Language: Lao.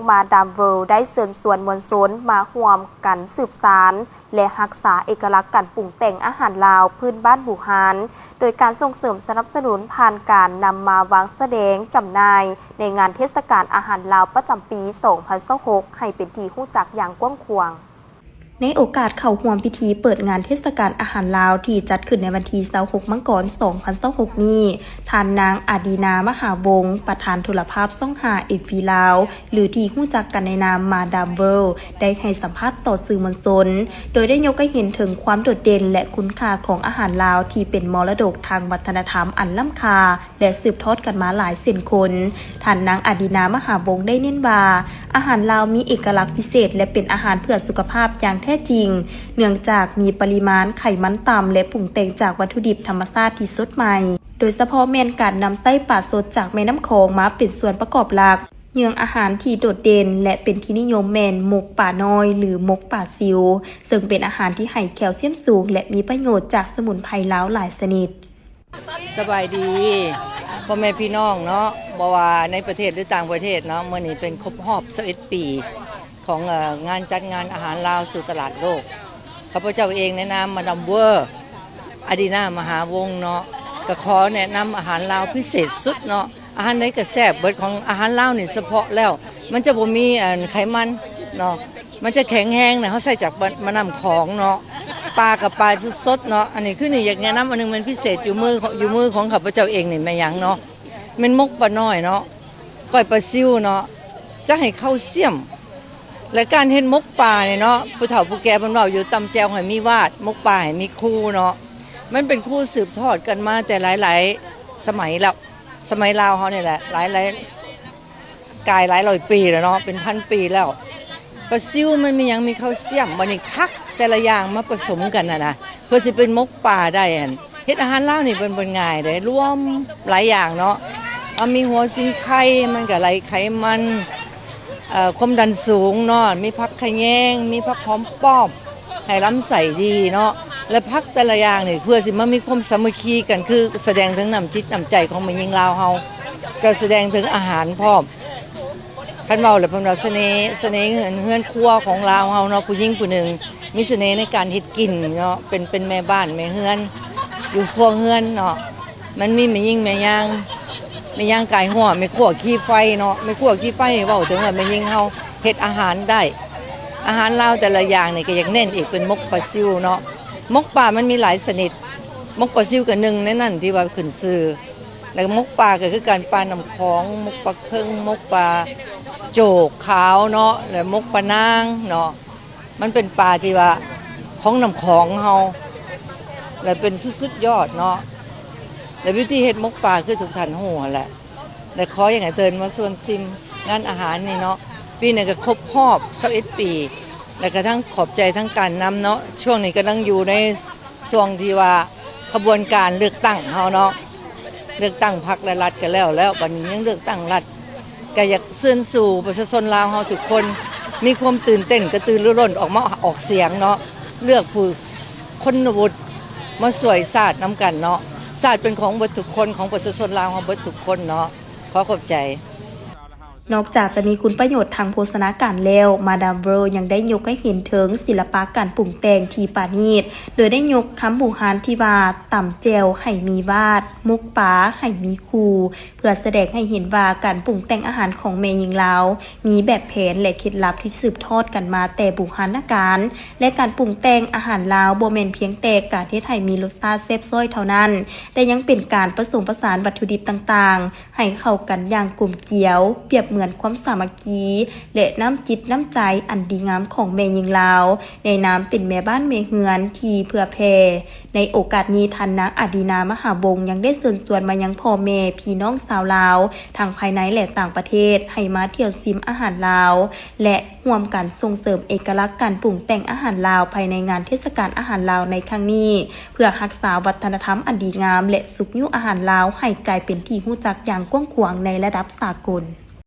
ປາດາມເວີລ ໄດ້ເຊີນຊວນມວນຊົນມາຮ່ວມກັນສືບສານ ແລະ ຮັກສາເອກະລັກການປຸງແຕ່ງອາຫານລາວພື້ນບ້ານບູຮານ ໂດຍການສົ່ງເສີມສະໜັບສະໜູນຜ່ານການນຳມາວາງສະແດງຈຳໜ່າຍໃນງານເທດສະການອາຫານລາວປະຈຳປີສອງພັນຊາວຫົກ ໃຫ້ເປັນທີ່ຮູ້ຈັກຢ່າງກວ້າງຂວາງ. ໃນໂອກາດເຂົ້າຮ່ວມພິທີເປີດງານເທດສະການອາຫານລາວທີ່ຈັດຂຶ້ນໃນວັນທີຊາວຫົກ ມັງກອນ ສອງພັນຊາວຫົກນີ້, ທ່ານນາງ ອາດີນາ ມະຫາວົງ ປະທານໂທລະພາບຊ່ອງຫ້າ ເອັມວີ ລາວ ຫຼື ທີ່ຮູ້ຈັກກັນໃນນາມ ມາດາມເວີລ ໄດ້ໃຫ້ສຳພາດຕໍ່ສື່ມວນຊົນ ໂດຍໄດ້ຍົກໃຫ້ເຫັນເຖິງຄວາມໂດດເດັ່ນ ແລະ ຄຸນຄ່າຂອງອາຫານລາວທີ່ເປັນມໍລະດົກທາງວັດທະນະທຳອັນລ້ຳຄ່າ ແລະ ສືບທອດກັນມາຫຼາຍເຊັ່ນຄົນ. ທ່ານນາງ ອາດີນາ ມະຫາວົງ ໄດ້ເນັ້ນວ່າ ອາຫານລາວມີເອກະລັກພິເສດ ແລະ ເປັນອາຫານເພື່ອສຸຂະພາບຢ່າງແທ້ຈິງ, ເນື່ອງຈາກມີປະລິມານໄຂມັນຕ່ຳ ແລະ ປຸງແຕ່ງຈາກວັດຖຸດິບທຳມະຊາດທີ່ສົດໃໝ່, ໂດຍສະເພາະແມ່ນການນຳໃຊ້ປາສົດຈາກແມ່ນ້ຳຂອງມາເປັນສ່ວນປະກອບຫຼັກ, ເຍື່ອອາຫານທີ່ໂດດເດັ່ນ ແລະ ເປັນທີ່ນິຍົມແມ່ນໝົກປານ້ອຍ ຫຼື ໝົກປາຊິວ, ເຊິ່ງເປັນອາຫານທີ່ໃຫ້ແຄວຊຽມສູງ ແລະ ມີປະໂຫຍດຈາກສະໝຸນໄພລາວຫຼາຍຊະນິດ. ສະບາຍດີພໍ່ແມ່ພີ່ນ້ອງເນາະ ບໍ່ວ່າໃນປະເທດ ຫຼື ຕ່າງປະເທດເນາະ, ມື້ນີ້ເປັນຄົບຮອບຊາວເອັດປີຂອງ ເອີ ງານຈັດງານອາຫານລາວສູ່ຕະຫຼາດໂລກ. ຂ້າພະເຈົ້າເອງໃນນາມມາດາມເວີລ ອາດີນາ ມະຫາວົງເນາະ ກໍຂໍແນະນຳອາຫານລາວພິເສດສຸດເນາະ, ອາຫານໃດກໍແຊບເບິດ. ຂອງອາຫານລາວນີ້ສະເພາະແລ້ວ ມັນຈະບໍ່ມີ ອັນ ໄຂມັນເນາະ, ມັນຈະແຂງແຮງນະ, ເຮົາໃຊ້ຈາກ ມະ ແມ່ນ້ຳຂອງເນາະ, ປາກໍປາສົດໆເນາະ. ອັນນີ້ຄືນີ້ຢາກແນະນຳອັນໜຶ່ງ ແມ່ນພິເສດຢູ່ມື ຢູ່ມືຂອງຂ້າພະເຈົ້າເອງນີ້ ແມ່ນຫຍັງເນາະ, ແມ່ນໝົກປານ້ອຍເນາະ, ກ້ອຍປາຊິວເນາະ, ຈະໃຫ້ເຂົ້າຊຽມ ແລະ ການເຮັດໝົກປານີ້ເນາະ, ຜູ້ເຖົ້າຜູ້ແກ່ເພິ່ນເວົ້າຢູ່ ຕຳແຈ່ວໃຫ້ມີວາດ ໝົກປາໃຫ້ມີຄູເນາະ, ມັນເປັນຄູສືບທອດກັນມາແຕ່ຫຼາຍໆສະໄໝແລ້ວ. ສະໄໝລາວເຮົານີ້ແຫຼະ ຫຼາຍໆ ກາຍຫຼາຍຮ້ອຍປີແລ້ວເນາະ, ເປັນພັນປີແລ້ວ. ປາຊິວມັນມີຫຍັງ? ມີແຄວຊຽມ. ບັດນີ້ຜັກແຕ່ລະຢ່າງມາປະສົມກັນຫັ້ນນະ ເພື່ອຊິເປັນໝົກປາໄດ້ຫັ້ນ. ເຮັດອາຫານລາວນີ້ເປັນ ເປັນງ່າຍເດ້, ລວມຫຼາຍຢ່າງເນາະ, ເອົາມີຫົວສີໄຄ ມັນກໍໄລ່ໄຂມັນ, ເອີ ຄວາມດັນສູງເນາະ, ມີຜັກຂະແຍງ, ມີຜັກຫອມປ້ອມ ໃຫ້ລຳໄສ້ດີເນາະ. ແລະ ຜັກແຕ່ລະຢ່າງນີ້ ເພື່ອຊິມາມີຄວາມສາມັກຄີກັນ ຄືສະແດງເຖິງນ້ຳຈິດນ້ຳໃຈຂອງແມ່ຍິງລາວເຮົາ, ກໍສະແດງເຖິງອາຫານພ້ອມ. ຄັນເວົ້າແລ້ວເພິ່ນວ່າສະເໜ່, ສະເໜ່ເຮືອນ, ເຮືອນຄົວຂອງລາວເຮົາເນາະ, ຜູ້ຍິງຜູ້ໜຶ່ງມີສະເໜ່ໃນການເຮັດກິນເນາະ, ເປັນ, ເປັນແມ່ບ້ານແມ່ເຮືອນ ຢູ່ຄົວເຮືອນເນາະ. ມັນມີແມ່ຍິງແມ່ຍ່າງ, ແມ່ຍ່າງກາຍຮົ້ວ, ແມ່ຄົວຂີ້ໄຟເນາະ, ແມ່ຄົວຂີ້ໄຟນີ້ເວົ້າເຖິງວ່າແມ່ຍິງເຮົາເຮັດອາຫານໄດ້. ອາຫານລາວແຕ່ລະຢ່າງນີ້ກໍຢາກເນັ້ນອີກ ເປັນໝົກປາຊິວເນາະ, ໝົກປາມັນມີຫຼາຍຊະນິດ, ໝົກປາຊິວກໍໜຶ່ງໃນນັ້ນທີ່ວ່າຂຶ້ນຊື່. ແລ້ວໝົກປາກໍຄືກັນ, ປານ້ຳຂອງ, ໝົກປາເຄິງ, ໝົກປາໂຈກຂາວເນາະ, ແລ້ວໝົກປານາງເນາະ. ມັນເປັນປາທີ່ວ່າຂອງນ້ຳຂອງເຮົາ ແລະ ເປັນສຸດ, ສຸດຍອດເນາະ. ແລະ ວິທີເຮັດໝົກປາຄືທຸກທ່ານຮູ້ຫັ້ນແຫຼະ, ແລະ ຂໍຢາກໃຫ້ເຊີນມາຊວນຊິມງານອາຫານນີ້ເນາະ. ປີນີ້ກໍຄົບຮອບຊາວເອັດປີ ແລະ ກະທັງຂອບໃຈທາງການນຳເນາະ, ຊ່ວງນີ້ກຳລັງຢູ່ໃນ ຊ່ວງທີ່ວ່າຂະບວນການເລືອກຕັ້ງເຮົາເນາະ, ເລືອກຕັ້ງພັກ ແລະ ລັດກໍແລ້ວແລ້ວ, ບັດນີ້ຍັງເລືອກຕັ້ງລັດ. ກໍຢາກເຊີນຊູ່ປະຊາຊົນລາວເຮົາທຸກຄົນ ມີຄວາມຕື່ນເຕັ້ນກະຕືລືລົ້ນ ອອກມາອອກສຽງເນາະ, ເລືອກຜູ້ຄົນນະວຸດມາຊ່ວຍຊາດນຳກັນເນາະ. ຊາດເປັນຂອງເບິດທຸກຄົນ, ຂອງປະຊາຊົນລາວເຮົາເບິດທຸກຄົນເນາະ. ຂໍຂອບໃຈ. ນອກຈາກຈະມີຄຸນປະໂຫຍດທາງໂພຊະນາການແລ້ວ, ມາດາມເວີລຍັງໄດ້ຍົກໃຫ້ເຫັນເຖິງສິລະປະການປຸງແຕ່ງທີ່ປານີດ, ໂດຍໄດ້ຍົກຄຳບູຮານທີ່ວ່າ ຕຳແຈ່ວໃຫ້ມີວາດ, ໝົກປາໃຫ້ມີຄູ, ເພື່ອສະແດງໃຫ້ເຫັນວ່າການປຸງແຕ່ງອາຫານຂອງແມ່ຍິງລາວ ມີແບບແຜນ ແລະ ເຄັດລັບທີ່ສືບທອດກັນມາແຕ່ບູຮານນະການ, ແລະ ການປຸງແຕ່ງອາຫານລາວບໍ່ແມ່ນພຽງແຕ່ການເຮັດໃຫ້ມີລົດຊາດແຊບຊ້ອຍເທົ່ານັ້ນ, ແຕ່ຍັງເປັນການປະສົມປະສານວັດຖຸດິບຕ່າງໆ ໃຫ້ເຂົ້າກັນຢ່າງກົມກຽວ, ປຽບເໝືອນຄວາມສາມັກຄີ ແລະ ນ້ຳຈິດນ້ຳໃຈອັນດີງາມຂອງແມ່ຍິງລາວ ໃນນາມເປັນແມ່ບ້ານແມ່ເຮືອນທີ່ເຜື່ອແຜ່. ໃນໂອກາດນີ້, ທ່ານນາງ ອາດີນາ ມະຫາວົງ ຍັງໄດ້ເຊີນຊວນມາຍັງພໍ່ແມ່ພີ່ນ້ອງຊາວລາວ ທັງພາຍໃນ ແລະ ຕ່າງປະເທດ ໃຫ້ມາທ່ຽວຊິມອາຫານລາວ ແລະ ຮ່ວມກັນສົ່ງເສີມເອກະລັກການປຸງແຕ່ງອາຫານລາວ ພາຍໃນງານເທດສະການອາຫານລາວໃນຄັ້ງນີ້, ເພື່ອຮັກສາວັດທະນະທຳອັນດີງາມ ແລະ ຊຸກຍູ້ອາຫານລາວໃຫ້ກາຍເປັນທີ່ຮູ້ຈັກຢ່າງກວ້າງຂວາງໃນລະດັບສາກົນ.